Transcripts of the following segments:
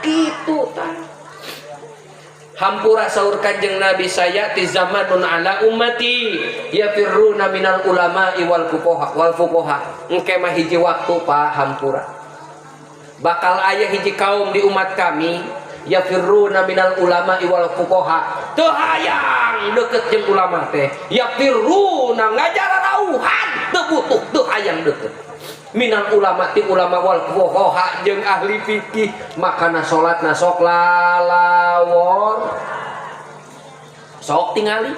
Kitu tah. Hampura, saur Kanjeng Nabi, saya'ti zamanun ala ummati yafirruna minal ulama wal fuqaha wal fuqaha. Engke mah hiji waktu, Pak, hampura, bakal aya hiji kaum di umat kami, yafirruna minal ulama wal fuqaha, teu hayang deket jeung ulama teh. Yafirruna, ngajararauhan, teu butuh, teu hayang deket, minal ulama, ti ulama, wal fuqaha, jeung ahli fikih. Makana salatna sok lalawor. Sok tingali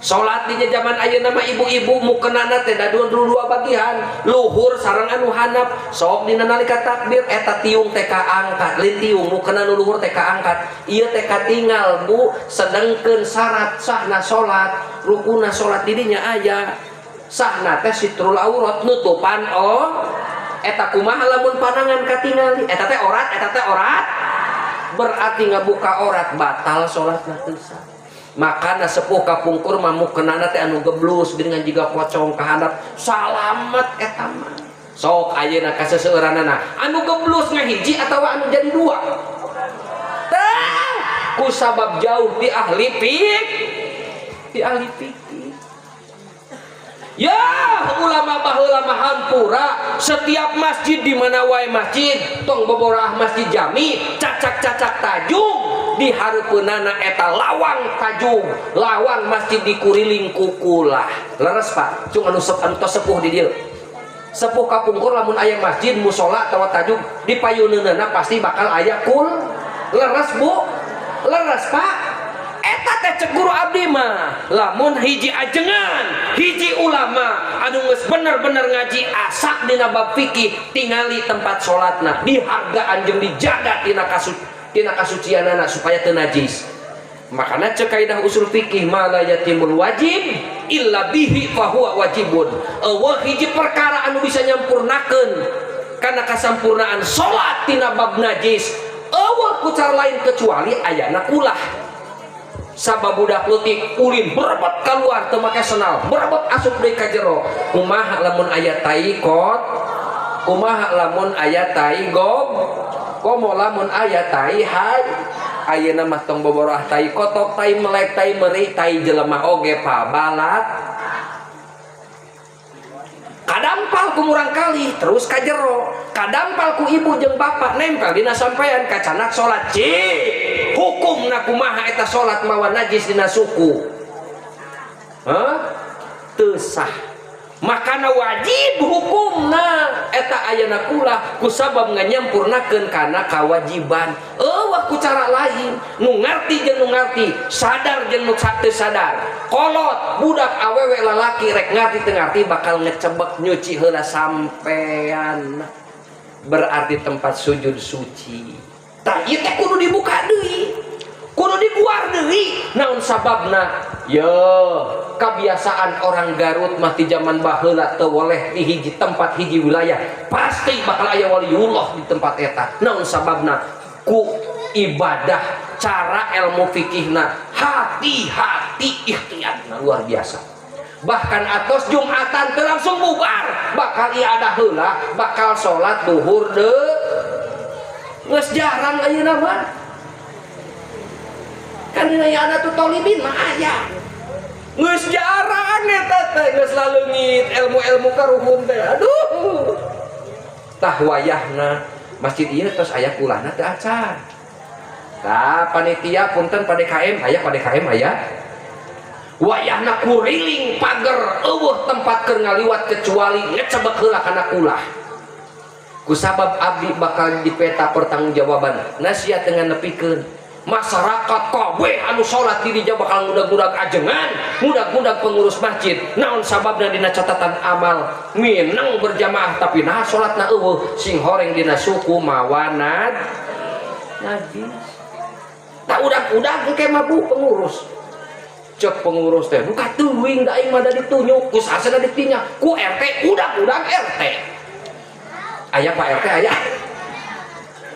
salat di zaman ayeuna mah, ibu-ibu mukenana teh da dua, dua bagian, luhur sareng anu handap. Sok dina nalika takbir eta tiung teh kaangkat, lain tiung, mukena nu luhur teh kaangkat, ieu teh katinggal, Bu. Sedengkeun syarat sahna salat, rukuna salat didinya aya sahna teh sitrul aurat, nutupan. Oh, eta kumaha lamun panangan katingali eta teh orat? Eta teh orat, berarti ngabuka orat, batal salatna, teu sah. Makana sepuh kapungkur mah mukenana teh anu geblus dengan jiga pocong ka handap, salamet eta mah. Sok ayeuna ka seseueuranana, anu geblus ngahiji atawa anu jadi dua? Tah, ku sabab jauh ti ahli fik, ti ahli fikih. Ya, ulama baheula mah, hampura, setiap masjid di mana wae masjid, tong boboraah masjid jami, cacak-cacak tajug, di hareupeunana eta lawang tajug, lawang masjid dikuriling ku kulah. Leres, Pak? Cung anu sep, anu tos sepuh di dieu. Sepuh kapungkur lamun aya masjid, musola atawa tajug, di payuneunana pasti bakal aya kul. Leres, Bu? Leres, Pak? Eta teh cek guru abdi mah, lamun hiji ajengan, hiji ulama anu geus bener-bener ngaji asak dina bab fikih, tingali tempat salatna dihargaan jeung dijaga tina kasucianana supaya teu najis. Makanya cek kaidah usul fikih, ma la yatimul wajib illa bihi fahuwa wajibun. Euweuh hiji perkara anu bisa nyampurnakeun kana kasampurnaan salat tina bab najis, euweuh ku cara lain kecuali ayana kulah. Sabab budak leutik ulin berebet keluar teu make senal, berebet asup deui ka jero. Kumaha lamun aya tai kot? Kumaha lamun aya tai gog? Komo lamun aya tai hay? Ayeuna mah tong boboroah tai kotok, tai melek, tai meri, tai jelema oge pabalat. Kadampal ku murang kali terus ka jero, kadampal ku ibu jeung bapak, nempel dina sampean, kacanak salat. Cik, hukumna kumaha eta salat mawa najis dina suku? Hah? Teu sah. Makana wajib hukumna eta ayana kulah, kusabab nganyampurnakeun kana kawajiban. Euweuh ku cara lain. Nu ngarti jeung nu ngarti, sadar jeung nu teu sadar, kolot, budak, awewe, lalaki, rek ngarti teu ngarti bakal ngecebek nyuci heula sampean, berarti tempat sujud suci. Tah, ieu teh kudu dibuka deui, kudu diguar deui. Naon sababna? Yo, kebiasaan orang Garut mah di zaman baheula teu woleh di hiji tempat, hiji wilayah, pasti bakal aya waliullah di tempat eta. Naon sababna? Ku ibadah, cara ilmu fikihna, hati-hati, ikhtiarna luar biasa. Bahkan atos Jumatan teu langsung bubar, bakal ada heula, bakal salat duhur deui. Geus jarang ayeuna mah. Kan dina tuh tolibin mah aya. Geus jarang eta teh, geus laleungit ilmu-ilmu karuhun teh. Aduh. Tah, wayahna masjid ieu tos aya kulahna teu acan? Tah, panitia, punten, pada KM aya, pada KM aya. Wayahna kuriling pager, euweuh tempat keur ngaliwat kecuali ngecebek heula kana kulah. Kusabab abdi bakal dipeta pertanggungjawaban nasihat dengan nepikeun masyarakat kabeh anu salat di dinya bakal ngudag-ngudag ajengan, ngudag-ngudag pengurus masjid. Naon sababna? Dina catatan amal minang berjamaah, tapi nah salatna euweuh, sing horeng dina suku mawanad najis. Tak udag-udag engke mah, Bu, pengurus. Cek pengurus teh buka teuing, da aing mah da ditunjuk ku sasana, ditinya ku RT, udag-udag RT. Aya Pak RT aya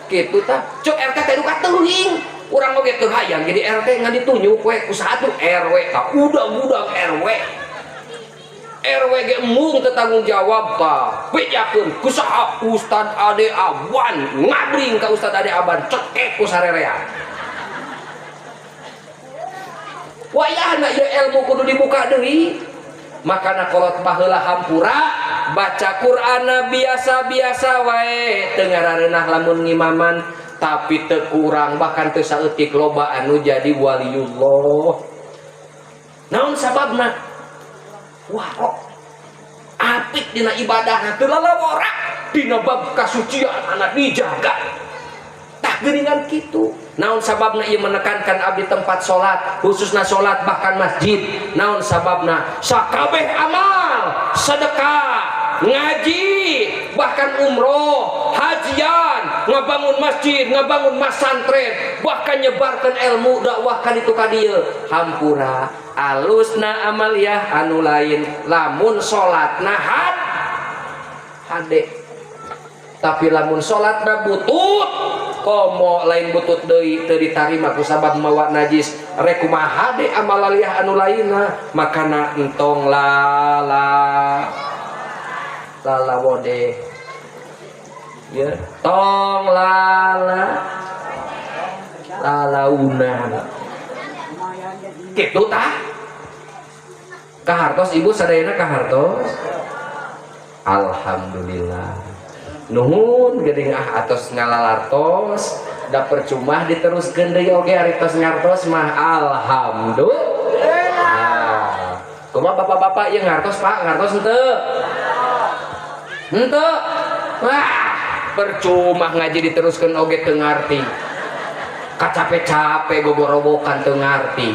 kitu. Tah, cek RT teh duka teuing, urang oge teu hayang jadi RT, ngan ditunjuk we ku satu RW. Tah, udag-udag RW. RW ge embung teu tanggung jawab tah. Bejakeun ku saha? Ustad Ade Aban. Ngabring ka Ustad Ade Aban, cekek ku sarerea. Wayahna ieu ilmu kudu dibuka deui. Makana kolot baheula hampura baca Qur'anna biasa-biasa wae, teu ngarareunah lamun ngimaman, tapi teu kurang bahkan teu saeutik loba anu jadi waliullah. Naon sababna? Warok apik dina ibadahna, teu lalawora dina bab kasucian anak dijaga. Tah geuningan kitu. Naon sababna ieu menekankan abdi tempat salat, khususna salat bahkan masjid. Naon sababna? Sakabeh amal, sedekah, ngaji, bahkan umroh, hajian, ngabangun masjid, ngabangun masantren, bahkan nyebarkan ilmu dakwah kan itu ka dieu. Hampura alusna amaliyah anu lain lamun salatna had hade. Tapi lamun salatna butut, komo lain butut deui teu ditarima ku sabab mawa najis, rek kumaha hade amaliyah anu lainna? Makana entong lala lala wode ya, tong lala lalaunan kitu tah. Kahartos ibu sadayana? Kahartos, alhamdulillah. Nuhun geuning ah atos ngalalartos, da percuma diteruskeun deui oge ari tos ngartos mah, alhamdulillah. Kumaha bapak-bapak ieu, ngartos Pak? Ngartos henteu? Henteu. Wah, percuma ngaji diteruskeun oge teu ngarti, kacape-cape gogorowokan teu ngarti.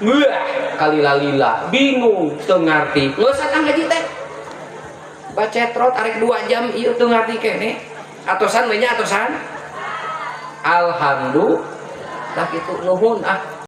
Wah, kalila-lila bingung teu ngarti. Geus usah ngaji teh, bacetrot arek 2 jam ieu teu ngarti keneh. Atosan we nya, atosan, alhamdulillah kitu. Nuhun ah.